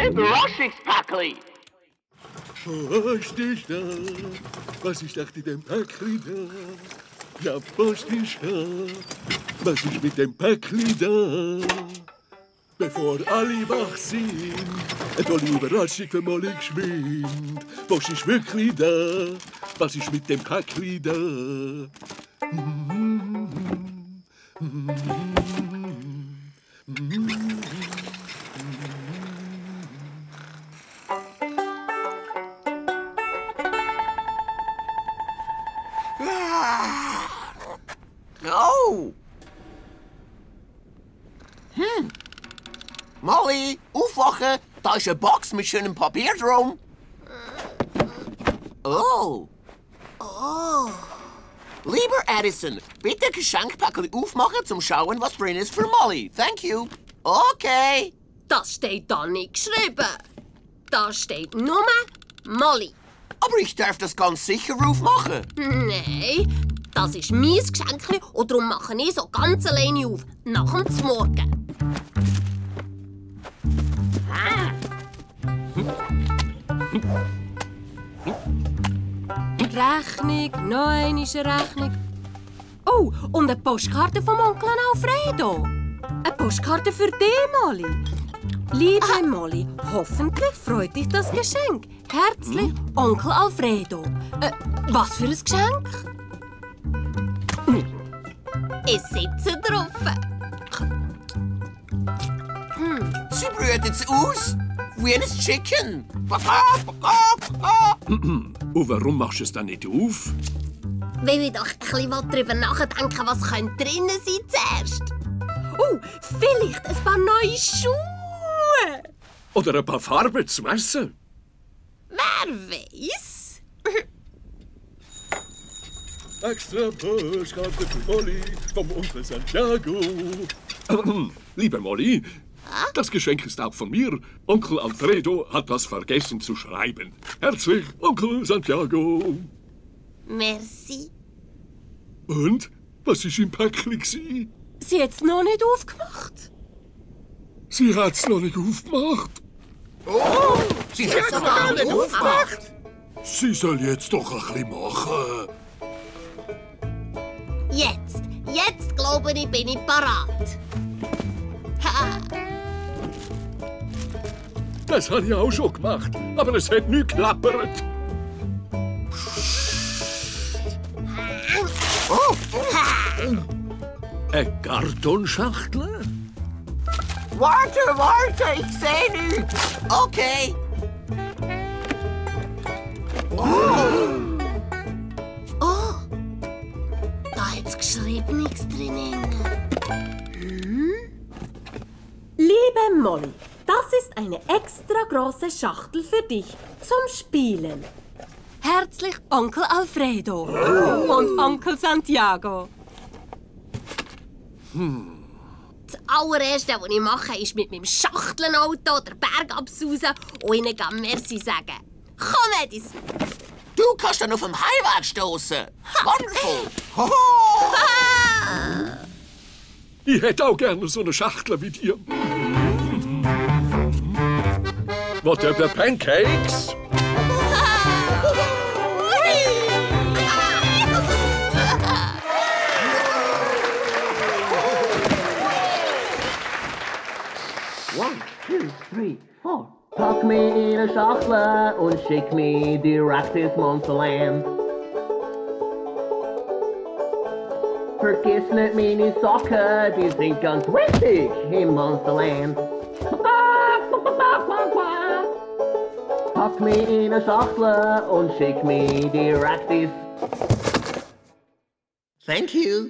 Überraschungspäckli. Post ist da. Was ist echt in dem Päckli da? Ja, Post ist da. Was ist mit dem Päckli da? Bevor alle wach sind, eine tolle Überraschung für Molly geschwind. Post ist wirklich da. Was ist mit dem Päckli da? Oh! Molly, aufwachen! Da ist eine Box mit schönem Papier drum. Oh! Oh! Lieber Addison, bitte Geschenkpäckchen aufmachen, zum schauen, was drin ist für Molly. Thank you. Okay. Das steht da nicht geschrieben. Da steht nur Molly. Aber ich darf das ganz sicher aufmachen. Nein, das ist mein Geschenk und darum mache ich so ganz alleine auf. Nach dem Morgen. Rechnung, noch eine Rechnung. Oh, und eine Postkarte vom Onkel Alfredo. Eine Postkarte für dich, Molly. Liebe Molly, hoffentlich freut dich das Geschenk. Herzlich, Onkel Alfredo. Was für ein Geschenk? Ich sitze drauf. Sie brütet aus wie ein Chicken. Und warum machst du es dann nicht auf? Weil ich doch ein bisschen darüber nachdenken, was könnte drinnen sein zuerst. Oh, vielleicht ein paar neue Schuhe. Oder ein paar Farben zum Essen? Wer weiß? Extra Postkarte für Molly vom Onkel Santiago. Liebe Molly, das Geschenk ist auch von mir. Onkel Alfredo hat was vergessen zu schreiben. Herzlich, Onkel Santiago. Merci. Und? Was war im Päckchen? Sie hat es noch nicht aufgemacht. Sie hat es noch nicht aufgemacht. Oh, sie hat es gar nicht aufgemacht. Sie soll jetzt doch ein bisschen machen. Jetzt glaube ich, bin ich parat. Ha. Das habe ich auch schon gemacht, aber es hat nicht geklappert. Oh. Eine Kartonschachtel? Warte, ich sehe nichts. Okay. Oh, da hat es Geschriebenes drinnen. Liebe Molly, das ist eine extra große Schachtel für dich zum Spielen. Herzlich, Onkel Alfredo und Onkel Santiago. Das allererste, was ich mache, ist mit meinem Schachtelauto den Berg absausen und ihnen Merci sagen. Komm, Edison! Du kannst dann auf dem Heimweg stoßen. Wonderful. Ich hätte auch gerne so eine Schachtel wie dir. Wollt ihr Pancakes? One, two, three, four. Pack mich in eine Schachtel und schick mich direkt ins Monsterland. Vergiss nicht meine Socken, die sind ganz wichtig im Monsterland. Pack mich in eine Schachtel und schick mich direkt ins... Thank you.